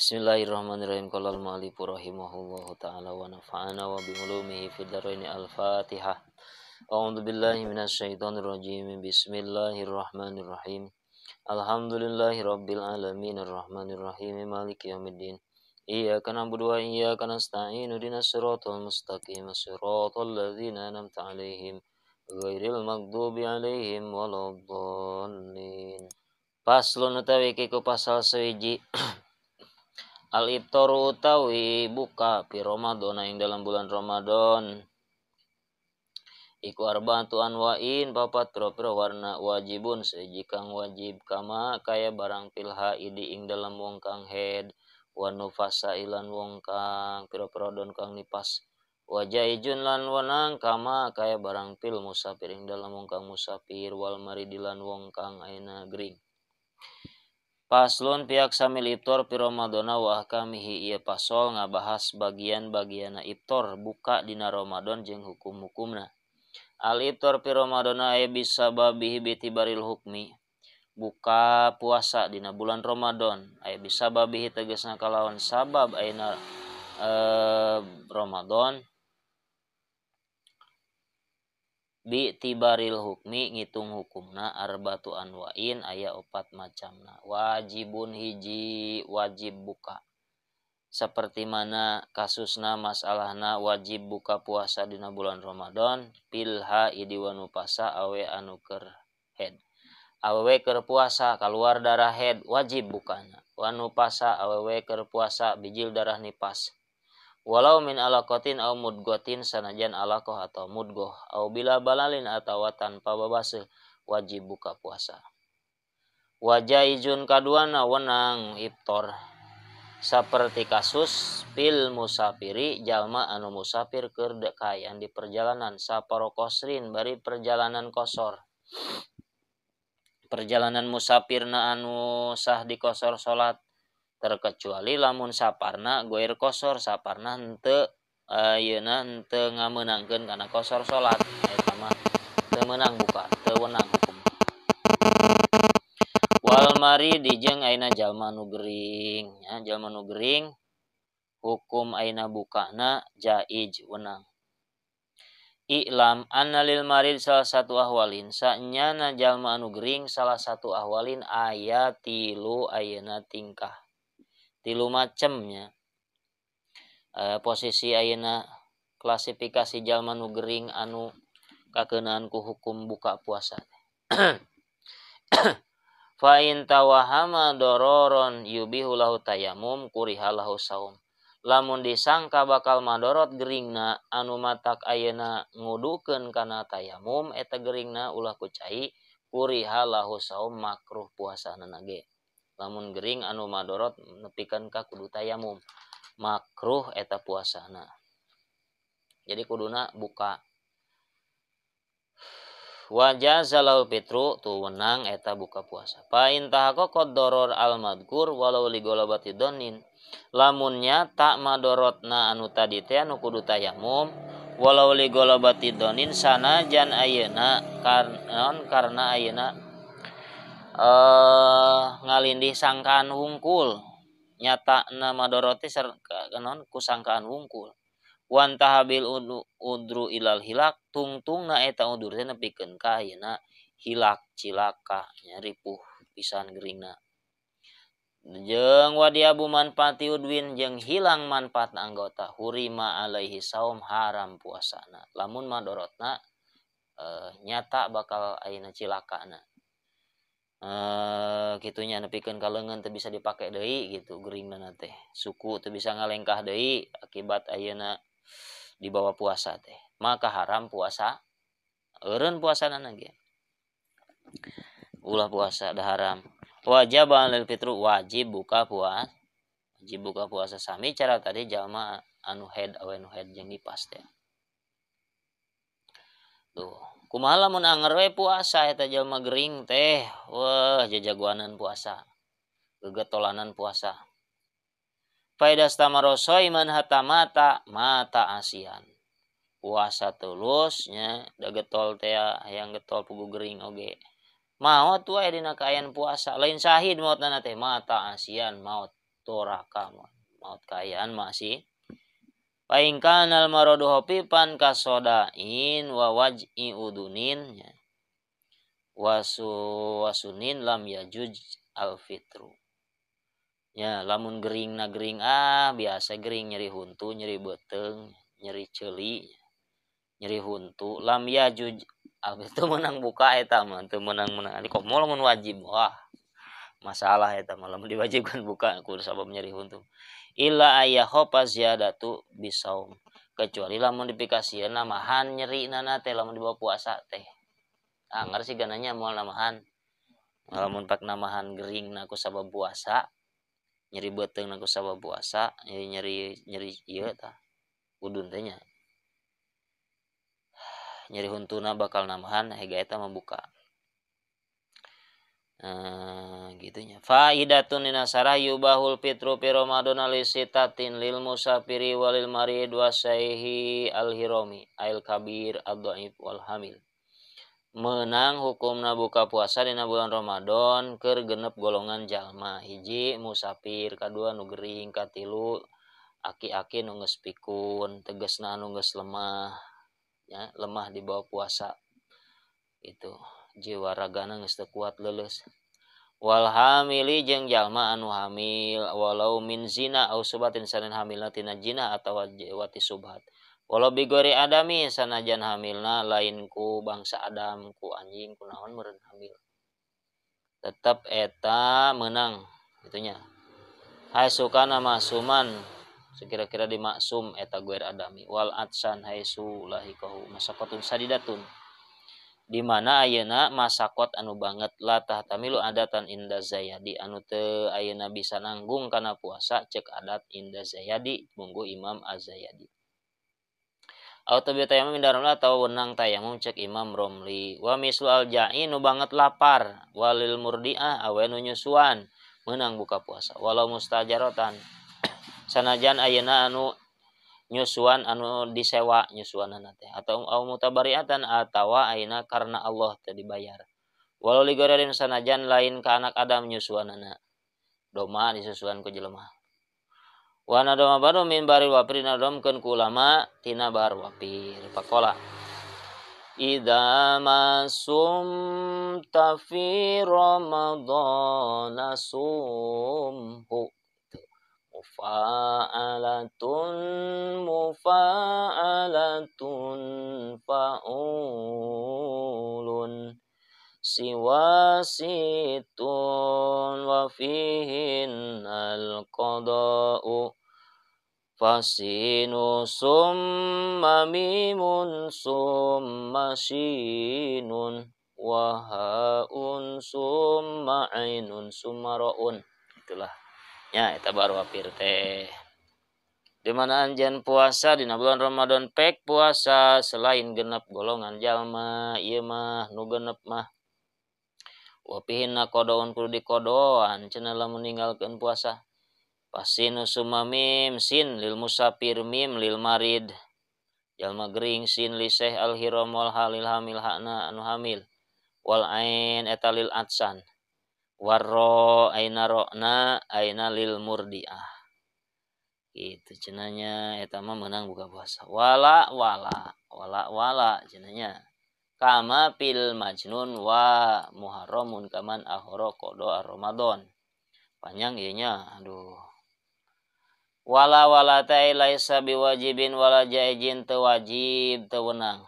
Bismillahirrahmanirrahim. Qala al-mu'allif rahimahullahu ta'ala wa nafa'ana wa bi ulumihi fid dharain. Al-Fatihah. A'udzu billahi minasyaitonir rajim. Bismillahirrahmanirrahim. Alhamdulillahi rabbil alamin arrahmanir rahim maliki yaumiddin. Iyyaka na'budu wa iyyaka nasta'in ihdinas siratal mustaqim siratal ladzina an'amta 'alaihim ghairil maghdubi 'alaihim waladdallin. Paslon utawi iki ku pasal sewiji. Al-iftaru utawi buka fi Ramadan ing dalam bulan Ramadan iku arba'atu anwa'in papat pira-pira warna wajibun siji kang wajib kama kaya barang fil haidi ing dalam wong kang haid wa nufasa ilan wong kang pira-pira don kang nipas wa jaijun lan wenang kama kaya barang fil musafir ing dalam wong kang musafir wal maridilan wong kang aina gering. Paslon pihak samil iftar fi Ramadana wa ahkamihi ieu pasol ngabahas bagian-bagianna iftar buka dina Ramadan jeung hukum-hukumna. Al iftar fi Ramadana aya bisababihi bitibaril hukmi. Buka puasa dina bulan Ramadan aya bisababihi tegasna kalawan sabab ayeuna Ramadan bi tibaril hukmi ngitung hukumna arbatu anwa'in aya opat macamna. Wajibun hiji wajib buka seperti mana kasusna masalahna wajib buka puasa dina bulan Ramadan pil haidi wa nufasa awe anu keur haid awewe keur puasa kaluar darah haid wajib bukana wa nufasa awewe keur puasa bijil darah nipas walau min alaqatin aw mudghatin sanajan alaqah atau mudghah aw bila balalin atawa tanpa babaseuh wajib buka puasa. Wajaizun kaduana wenang iftar saperti kasus fil musafiri jalma anu musafir keur kaayaan di perjalanan saparo kosrin bari perjalanan kosor. Perjalanan musafirna anu sah di kosor salat terkecuali lamun saparna goir kosor saparna henteu ayeuna henteu ngamenangkeun kana kosor salat eta mah teu meunang buka teu wenang hukum. Wal maridi jeung ayeuna jalma nu gering nya jalma nu gering hukum ayeuna bukana jaiz wenang. I'lam anna lil marid salah satu ahwalin sanyana jalma anu gering salah satu ahwalin aya tilu ayeuna tingkah tilu macemnya posisi ayeuna klasifikasi jalma nu gering anu kakeunaan ku hukum buka puasa. Fa in tawahama dororon yubihu lahu tayamum kuriha lahu saum. Lamun disangka bakal madorot geringna anu matak ayeuna ngudukeun kana tayamum eta geringna ulah ku cai kuriha lahu saum makruh puasana ge. Lamun gering anu madorot nepikeun ka kudu tayamum makruh eta puasana. Jadi kuduna buka. Wajaza lahu fitru tu wenang eta buka puasa. Fa in tahaqqaqad doror al madkur walau li ghalabati dhannin. Lamun nyata madorotna anu tadi teh anu kudu tayamum walau li ghalabati dhannin sanajan ayeuna karena ayeuna ngalindih sangkaan wungkul nyatana madorot teh naon ku sangkaan wungkul wan tahabil udru ilal hilak tungtungna eta udur teh nepikeun ka ayeuna hilak cilaka nya ripuh pisan geringna jeung wadiabu manfaati udwin jeung hilang manfaat anggota hurima alaihi saum haram puasana lamun madorotna nyata bakal ayeuna cilakana kitunya nepikeun ka leungeun teu bisa dipake deui gitu geringna teh suku teu bisa ngalengkah deui akibat ayeuna dibawa puasa teh maka haram puasa eureun puasana ge ulah puasa da haram. Wajib alil fitru wajib buka puasa wajib buka puasa sami cara tadi jalma anu haid awe nu haid jeung nipas teh tuh. Kumaha lamun anger we puasa eta jalma gering teh wah jajagoanan puasa gegetolanan puasa. Faida stamarosoi man hatta mata mata asian puasa tulus nya da getol teh hayang getol pugu gering oge maot wae dina kaayaan puasa lain syahid maotna teh mata asian maot Doraka maut kaayaan masih paingkan al maradu hafifan kasodain wa waj'i udunin wasu wasunin lam yajuj al fitru. Ya lamun gering na gering biasa gering nyeri huntu, nyeri beuteung, nyeri ceuli, nyeri huntu lam yajuj al fitru menang buka eta mah teu menang-menang ari komo lamun wajib wah masalah eta mah lamun diwajibkan buka ku sabab nyeri huntu. Illa ayyahofa ziyadatu bisaum kecuali lamun dipikasieun namahan nyeri nana teh lamun dibawa puasa teh. Anggar sih gananya moal namahan. Lamun pak namahan gering na ku sabab puasa, nyeri beuteung na ku sabab puasa, nyeri nyeri ieu tah udun teh nya. Nyeri huntuna bakal namahan hega eta mah buka. Gitunya. Faidatun linasarah yubahul fitru fi ramadana li sitatin lil musafiri walil marid wasaihi al hirami al kabir ad-dhaif wal hamil. Menang hukumna buka puasa dina bulan Ramadan keur genep golongan jalma, hiji musafir, kadua nu gering, katilu aki-aki nu geus pikun, tegasna anu geus lemah ya, lemah di bawah puasa itu jiwa ragana geus teu kuat leuleus. Wal hamili jeung jalma anu hamil walau min zina au subatin sanen hamilna tina zina atawa wati subhat. Walau bigori adami sanajan hamilna lain ku bangsa Adam ku anjing ku naon meureun hamil. Tetep eta meunang gitunya. Haisukana masuman sekira-kira dimaksum eta guer adami wal atsan haisu lahikahu masaqatun sadidatun. Di mana ayeuna masakot anu banget la tahtamilu adatan inda zayadi anu teu ayeuna bisa nanggung kana puasa cek adat inda zayadi munggu Imam Az-Zayadi. Atau bi tayamum inda romli atau wenang tayamum cek Imam Romli. Wa mislu al ja'i nu banget lapar walil murdi'ah awe nu nyusuan meunang buka puasa walau mustajarotan sanajan ayeuna anu nyusuan anu disewa nyusuanana teh atau au mutabariatan atawa ayeuna karena Allah teu dibayar walau ligorerin sanajan lain ka anak Adam nyusuanana doma disusuan ku jelema. Wa nadoma baru min baril wapir nadomkeun ku ulama tina bar wapir pakola idza masumta fi ramadhana sumhu mufa'alatun mufa'alatun fa'ulun siwa situn wa fihin al-qada'u fasinu summa mimun summa sinun wa ha'un summa ainun summa ra'un. Itulah ya eta baru wapir teh. Di mana anjeun puasa dina bulan Ramadan pek puasa selain genep golongan jalma ieu mah nu genep mah wapihinna kodoun kudu dikodoan cenah lamun ninggalkeun puasa. Pasinu summa mim sin lil musafir mim lil marid jalma gering sin li syekh al hiram wal halil hamil hakna anu hamil wal ain eta lil atsan warro aina rokna aina lil murdiah. Gitu cenanya eta mah meunang buka puasa. Wala wala wala wala cenanya kama pil majnun wa muharramun kaman ahoro qada Ramadan. Panjang ieu nya aduh. Wala wala ta laisa biwajibin wala jaizin teu wajib teu weunang.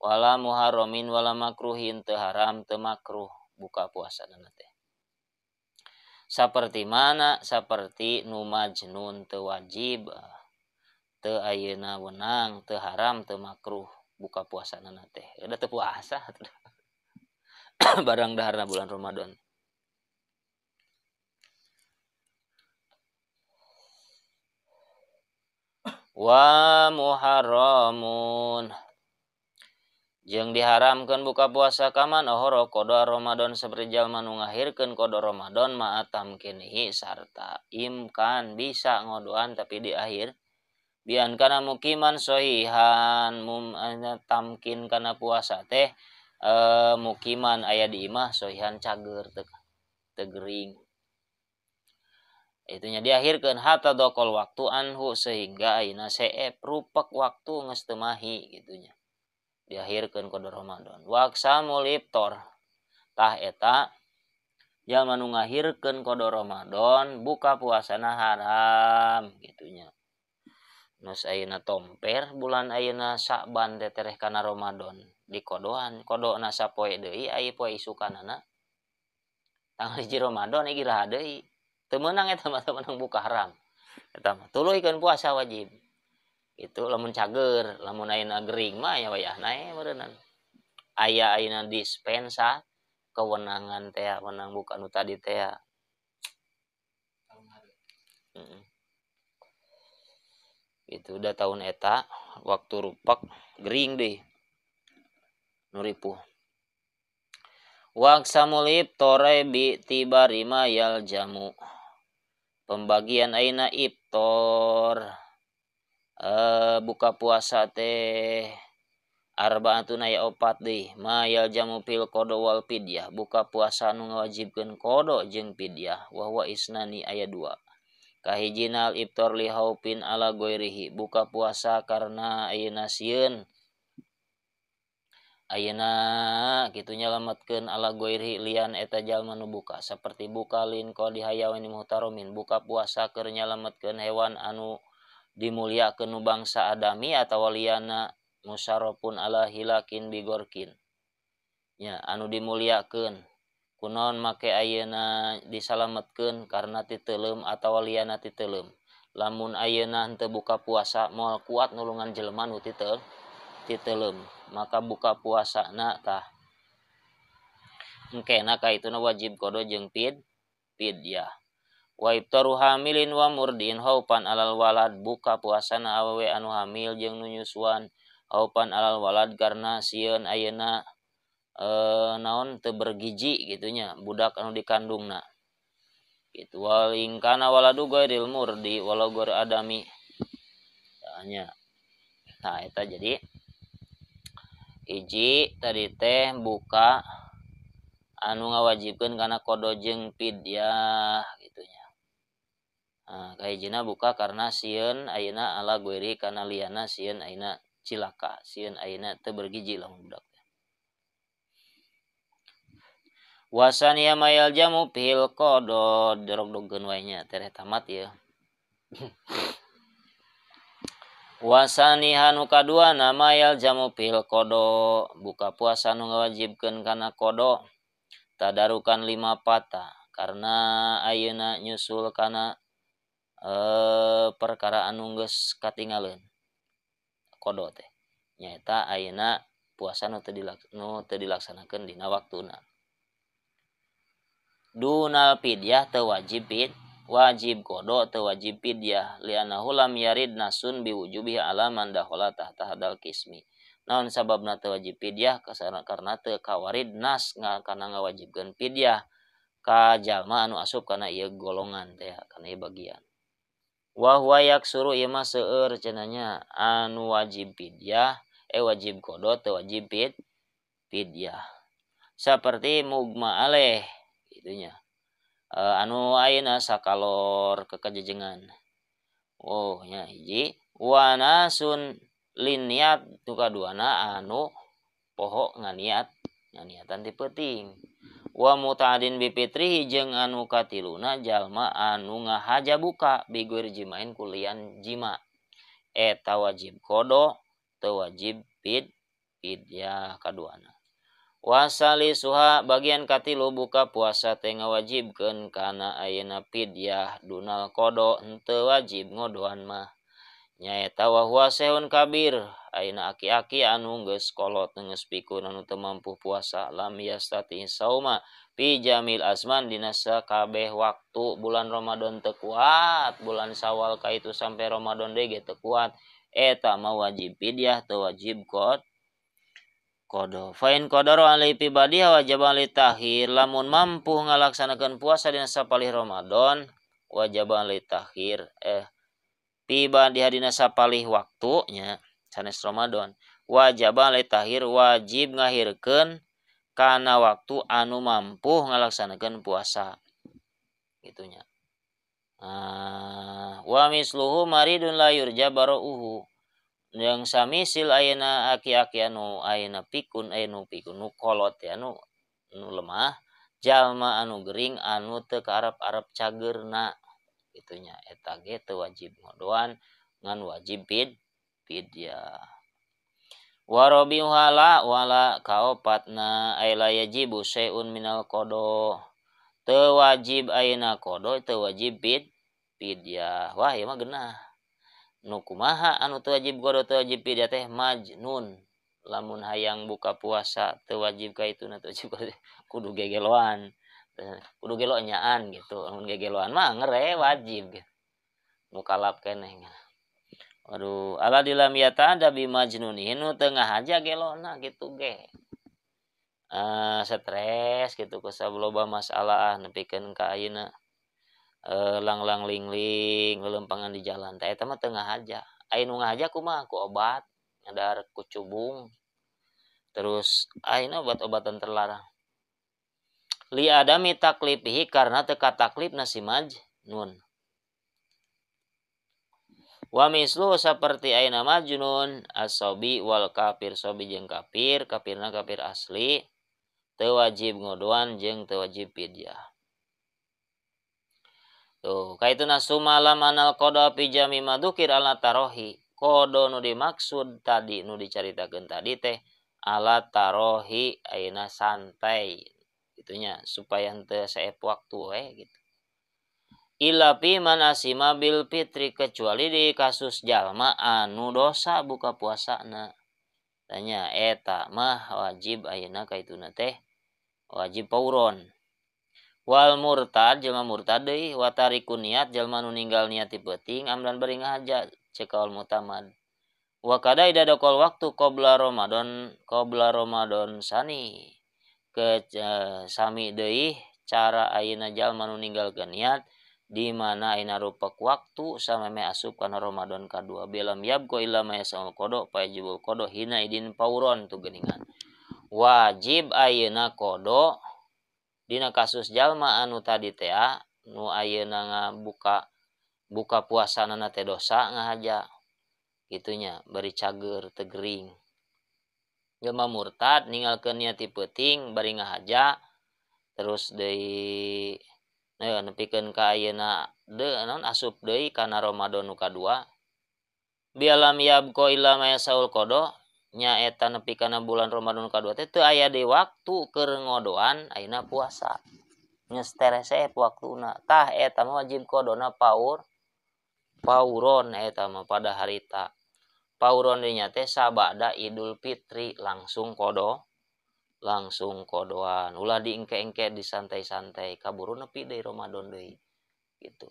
Wala muharramin wala makruhin teu haram teu makruh buka puasa teh. Saperti mana saperti nu majnun teu wajib teu ayeuna weunang teu haram teu makruh buka puasana teh. Udah teu puasa barang daharna bulan Ramadan. Wa muharramun jeung diharamkeun buka puasa kaman ohoro qada Ramadan saperti jalma nu ngahirkeun qada Ramadan ma'atam kinihi sarta imkan bisa ngodoan tapi di akhir bian kana mukiman sohihan mum tamkin kana puasa teh mukiman aya di imah sohihan cager teu gering. Itunya diakhirkeun hatta dokol waktu anhu sehingga ayeuna seep rupek waktu geus teu mahi gitunya. Diakhirkeun qada Ramadan. Waqsamul iftar tah eta jalma nu ngahirkeun qada Ramadan buka puasana haram gitunya. Nus ayeuna tomper bulan ayeuna Sa'ban teh tereh kana Ramadan dikodoan kodona sapoe deui aya poe isukanana tanggal 1 Ramadan ieu iraha deui. Teu meunang eta mah, teu meunang buka haram. Eta mah tuluykeun puasa wajib. Itu lamun cager, lamun ayeuna gering mah aya wayahna we meureunnan. Aya ayeuna dispensa kewenangan teh menang buka nu tadi teh. Itu udah tahun eta waktu rupak gering deh. Nu ripuh. Waqsamul iftore bi tibarima yal jamu. Pembagian ayeuna iftar buka puasa teh arbaatun aya opat deui ma yal jamu fil qada wal fidyah buka puasa nu ngawajibkeun qada jeung fidyah wa huwa isnani aya 2 kahijina al iftar li haufin ala ghairihi buka puasa karena ayeuna sieun ayeuna kitu nyalametkeun ala ghairihi lian eta jalma nu buka saperti buka lin qadi hayawan muhtaromin buka puasa keur nyalametkeun hewan anu dimuliakeun nu bangsa adami atawa liana musarofun ala hilakin bigorkin nya anu dimuliakeun kunaon make ayeuna disalametkeun karena titeuleum atawa liana titeuleum lamun ayeuna henteu buka puasa moal kuat nulungan jelema nu titeuleum maka buka puasana tah engkena kaituna wajib qada jeung fidyah wa iftaru hamilin wa murdin haufan alal walad buka puasana awewe anu hamil jeung nu nyusuan haufan alal walad karena sieun ayeuna naon teu bergizi gitunya budak anu dikandungna kitu wal in kana waladu ghairil murdi walau ghair adami nya nah eta jadi hiji tadi teh buka anu ngawajibkeun kana qada jeung fidyah gitunya. Nah, kahijina buka karena sieun ayeuna ala ghairi kana liana sieun ayeuna cilaka, sieun ayeuna teu bergizi lamun budak teh. Wasaniya mayal jamu fil qada dorog-dogkeun wae nya tereh tamat ieu. Wasani hanu kadua nama yal jamu fil qada buka puasa nu ngawajibkeun kana qada tadarukan 5 patah karena ayeuna nyusul kana perkara anu geus katingaleun qada teh nyaeta ayeuna puasa nu teu dilaksanakeun dina waktuna dunal fidyah teu wajib wajib qada teu wajib fidyah li'annahu lam yarid nasun biwujubihi ala man dakhala tahta hadal qismi naon sababna teu wajib fidyah karena teu kawarid nas kana ngawajibkeun fidyah ka jalma anu asup kana ieu golongan teh kana ieu bagian wa huwa yaksuru ieu mah seueur cenah nya anu wajib fidyah wajib qada teu wajib fidyah saperti mugma aleh gitunya anu ayeuna sakalor kekajejengan oh nya hiji wanasun liniat nu kaduana anu poho nganiat nganiatan ti peuting wa mutaadin bi fitrihi jeung anu katiluna jalma anu ngahaja buka biguir jimain kulian jima eta wajib qada teu wajib fidyah kaduana wasali suha bagian katilu buka puasa teh ngawajibkeun kana ayeuna fidyah dunal qada henteu wajib ngodoan mah nyaeta wa huwa sehun kabir ayeuna aki-aki anu geus kolot geus pikun anu teu mampu puasa lam yastati sauma fi jamil azman dina sakabeh waktu bulan Ramadan teu kuat bulan Syawal ka itu sampai Ramadan deui ge teu kuat eta mah wajib fidyah teu wajib qada. Fa in qadara alaihi fi badiha wajib alaihi takhir lamun mampu ngalaksanakeun puasa dina sapalih Ramadan wajib alaihi takhir fi badiha dina sapalih waktunya sanes Ramadan wajib alaihi takhir wajib ngahirkeun kana waktu anu mampu ngalaksanakeun puasa gitunya. Wa misluhu maridun la yurja barauhu yang samisil ayeuna aki-aki anu ayeuna pikun anu pikun nu kolot ya anu nu lemah jalma anu gering anu teu kaarep-arep cageurna kitu nya eta ge teu wajib ngodoan ngan wajib fidyah. Wa rabiuha la wala kaopatna ay la yajibu syai'un minal qada teu wajib ayeuna qada teu wajib fidyah. Wah ieu mah geunah nu kumaha anu teu wajib qada teu wajib fidyah teh majnun lamun hayang buka puasa teu wajib ka ituna teu wajib kudu gegeloan kudu gelo nyaan gitu lamun gegeloan mah ngere wajib gitu nu kalap keneh. Aduh ala dilam yata ada bi majnunihin nu teu ngahaja gelona gitu ge. Stres gitu ku loba masalah nepikeun ka ayeuna lang-lang ling-ling lelempangan di jalan teh eta mah teu ngahaja. Aya nu ngahaja kumaha ku obat ngadar ku cubung terus ayeuna obat-obatan terlarang. Li adami taklifihi karena teu kataklifna si majnun. Wa mislu saperti ayeuna majnun as-sobi wal kafir sobi jeung kafir kafirna kafir asli teu wajib ngodoan jeung teu wajib fidyah. Tuh kaituna sumalam anal qada fi jami madzukir ala tarohi qada nu dimaksud tadi nu dicaritakeun tadi teh ala tarohi ayeuna santai gitunya supaya henteu saep waktu we gitu. Illa fi man asima bil fitri kecuali di kasus jalma anu dosa buka puasana. Tanya eta mah wajib ayeuna kaituna teh wajib pauron. Wal murtad jalma murtad deui wa tarikun niat jalma nu ninggal niat ti peuting amdan bari ngahaja ceuk kaul mutamad. Wa kada ida dakol waktu qabla Ramadan sani ke sami deui cara ayeuna jalma nu ninggalkeun niat di mana ayeuna rupek waktu sameme asup kana Ramadan kadua belam yabqa illa ma yasaul qada fa yajibul qada hina idin pauron tu geuningan wajib ayeuna qada dina kasus jalma anu tadi teh nu ayeuna ngabuka buka puasana teh dosa ngahaja gitunya bari cager teu gering jalma murtad ninggalkeun niat ti peuting bari ngahaja terus deui nepikeun ka ayeuna deui naon asup deui kana Ramadan nu kadua bialam yabqa illa ma yasaul qada nya eta nepi kana bulan Ramadan nu kadua teh teu aya deui waktu keur ngodoan ayeuna puasa geus teresep waktuna tah eta mah wajib qadona pauron eta mah pada harita pauron dinya teh sabada Idul Fitri langsung qada langsung kodoan ulah diengke-engke disantai-santai kaburu nepi deui Ramadan deui gitu.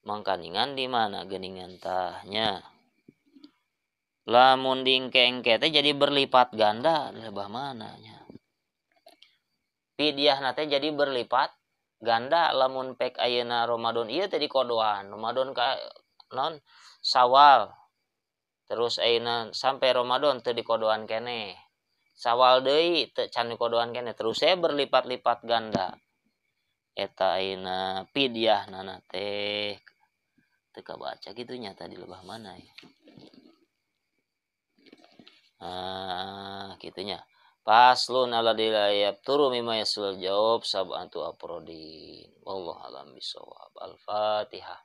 Mangkaningan di mana geuningan tahnya lamun diengke-engke teh jadi berlipat ganda lebah mana nya fidyahna teh jadi berlipat ganda lamun pek ayeuna Ramadan ieu teh dikodoan Ramadan ka non Sawal terus ayeuna sampai Ramadan teu dikodoan keneh Sawal deui teu can dikodoan keneh terus saya berlipat-lipat ganda eta ayeuna fidyahna teh teu kabaca kitu nya tadi lebah mana ya kitu nya faslun ala dilayab turu mimma yasul jawab sab'atu aprodin wallahu alam bisawab. Al-Fatihah.